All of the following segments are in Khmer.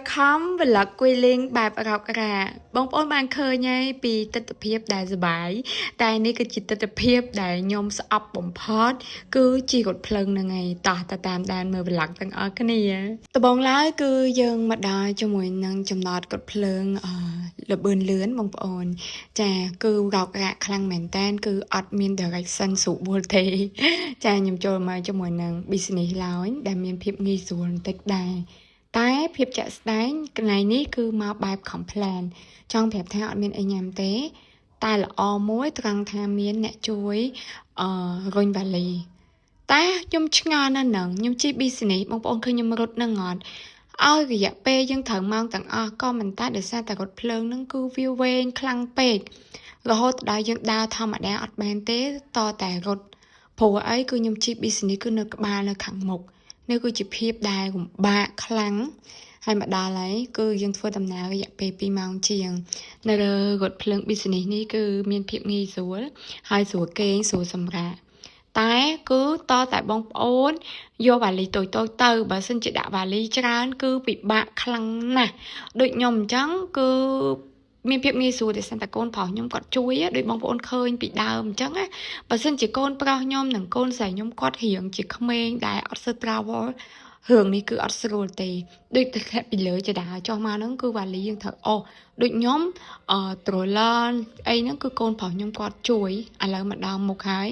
Welcome vlog គួយលេងបែបរ៉ករ៉ាបងប្អូនបានឃើញហើយពីទស្សនភាពដែលសប្បាយតែនេះគឺជាទស្សនភាពដែលខ្ញុំស្អប់បំផុតគឺជិះរថភ្លើងហ្នឹងឯងតោះទៅតាមដានមើល vlog ទាំងអស់គ្នាដំបូងឡើយគឺយើងមកដល់ជាមួយនឹងចំណតរថភ្លើងអឺលបឿនលឿនបងប្អូន ចាគឺរ៉ករ៉ាខ្លាំងមែនតើគឺអត់មាន direction ស្រួលទេ ចាខ្ញុំចូលមកជាមួយនឹង business lounge ដែលមានភាពងាយស្រួលបន្តិចដែរតែភាពជាក់ស្ដែងកន្លែងនេះគឺមកបែប complain ចង់ប្រាប់ថាអត់មានអីញ៉ាំទេ តែល្អមួយត្រង់ថាមានអ្នកជួយអឺរុញវ៉ាលីតែខ្ញុំឆ្ងល់ណាស់ហ្នឹងខ្ញុំជិះ business បងប្អូនឃើញខ្ញុំរត់ហ្នឹងអត់ឲ្យរយៈពេលយើងត្រូវម៉ោងទាំងអស់ក៏មិនតែដោយសារតែរថភ្លើងហ្នឹងគឺវាវែងខ្លាំងពេករហូតដល់យើងដើរធម្មតាអត់បានទេតតែរត់ព្រោះអីគឺខ្ញុំជិះ business គឺនៅក្បាលនៅខាងមុខនេះគឺជាភាពដែលលំបាកខ្លាំងហើយមកដល់ហើយគឺយើងធ្វើដំណើររយៈពេល2ម៉ោងជាង នៅលើរថភ្លើង business នេះគឺមានភាពងាយស្រួលហើយស្រួលគេងស្រួលសម្រាកតែគឺតតែបងប្អូនយកវ៉ាលីតូចៗទៅបើសិនជាដាក់វ៉ាលីច្រើនគឺពិបាកខ្លាំងណាស់ដូចខ្ញុំអញ្ចឹងគឺមានភាពងាយស្រួលដោយសារតែកូនប្រុសខ្ញុំគាត់ជួយដូចបងប្អូនឃើញពីដើមអញ្ចឹងណាបើសិនជាកូនប្រុសខ្ញុំនិងកូនស្រីខ្ញុំគាត់រៀងជាក្មេងដែលអត់សូវ travel រឿងនេះគឺអត់ស្រួលទេដូចតែពីលើចដាចុះមកហ្នឹងគឺវ៉ាលីយើងត្រូវអូសដូចខ្ញុំអឺ stroller អីហ្នឹងគឺកូនប្រុសខ្ញុំគាត់ជួយឥឡូវមកដល់មុខហើយ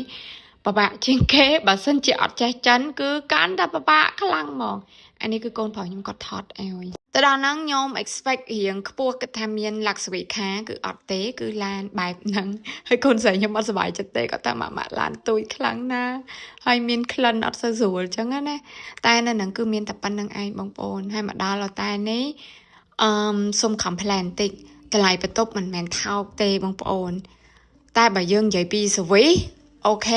ពិបាកជាងគេបើសិនជាអត់ចេះចិនគឺកាន់តែពិបាកខ្លាំងហ្មងអានេះគឺកូនប្រុសខ្ញុំគាត់ថតឲ្យទៅដល់ហ្នឹងខ្ញុំ expect រៀងខ្ពស់គិតថាមាន luxury car គឺអត់ទេគឺឡានបែបហ្នឹងហើយកូនស្រីខ្ញុំអត់សប្បាយចិត្តទេគាត់ថាម៉ាក់ម៉ាក់ឡានទូចខ្លាំងណាស់ហើយមានក្លិនអត់សូវស្រួលអញ្ចឹងណាតែនៅហ្នឹងគឺមានតែប៉ុណ្្នឹងឯងបងប្អូនហើយមកដល់តែនេះអឺសុំ complain បន្តិចតម្លៃបន្ទប់មិនមែនថោកទេបងប្អូន តែបើយើងនិយាយពី service OK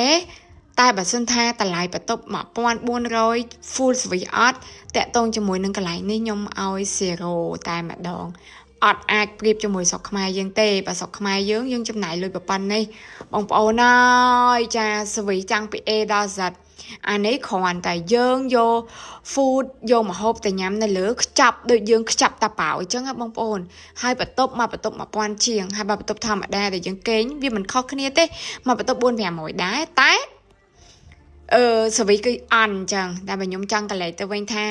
តែបើសិនថាតម្លៃបន្ទប់1400 full service អត់តាក់ទងជាមួយនឹងកន្លែងនេះខ្ញុំឲ្យ0តែម្ដងអត់អាចប្រៀបជាមួយស្រុកខ្មែរយើងទេបើស្រុកខ្មែរយើងយើងចំណាយលុយប៉ុណ្ណេះបងប្អូនអើយចា service តាំងពី A ដល់ Z អានេះគ្រាន់តែយើងយក food យកម្ហូបទៅញ៉ាំនៅលើខ្ចប់ដូចយើងខ្ចប់តាប៉ាវអញ្ចឹងណាបងប្អូនហើយបន្ទប់មកបន្ទប់1000ជាងហើយបើបន្ទប់ធម្មតាដែលយើងគេងវាមិនខុសគ្នាទេមកបន្ទប់4 500ដែរតែអឺ service គឺអន់អញ្ចឹងតែបើខ្ញុំចង់កលែកទៅវិញថា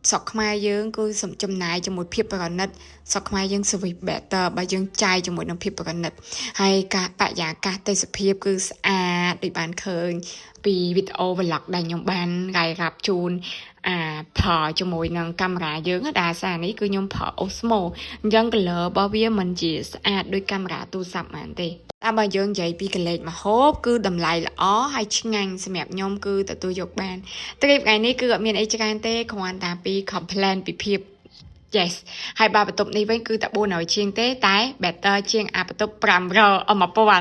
ស្រុកខ្មែរយើងគឺសំចំណាយជាមួយភាពប្រណិតស្រុកខ្មែរយើង service better បើយើងចាយជាមួយនឹងភាពប្រណិតហើយការបរិយាកាសទេសភាពគឺស្អាតដូចបានឃើញពីវីដេអូ vlog ដែលខ្ញុំបានរាយរាប់ជូនអាផលជាមួយនឹងកាមេរ៉ាយើងដែលសារនេះគឺខ្ញុំប្រើ Osmo អញ្ចឹង color របស់វាមិនជាស្អាតដូចកាមេរ៉ាទូរស័ព្ទហ្មងទេតែបើយើងនិយាយពីកលេចម្ហូបគឺតម្លៃល្អហើយឆ្ងាញ់សម្រាប់ខ្ញុំគឺទទួលយកបាន trip ថ្ងៃនេះគឺអត់មានអីច្រើនទេគ្រាន់តែពី complain ពីភាព Yes ហើយបើបន្ទប់នេះវិញគឺតែ400ជាងទេតែ better ជាងអាបន្ទប់500អ1000។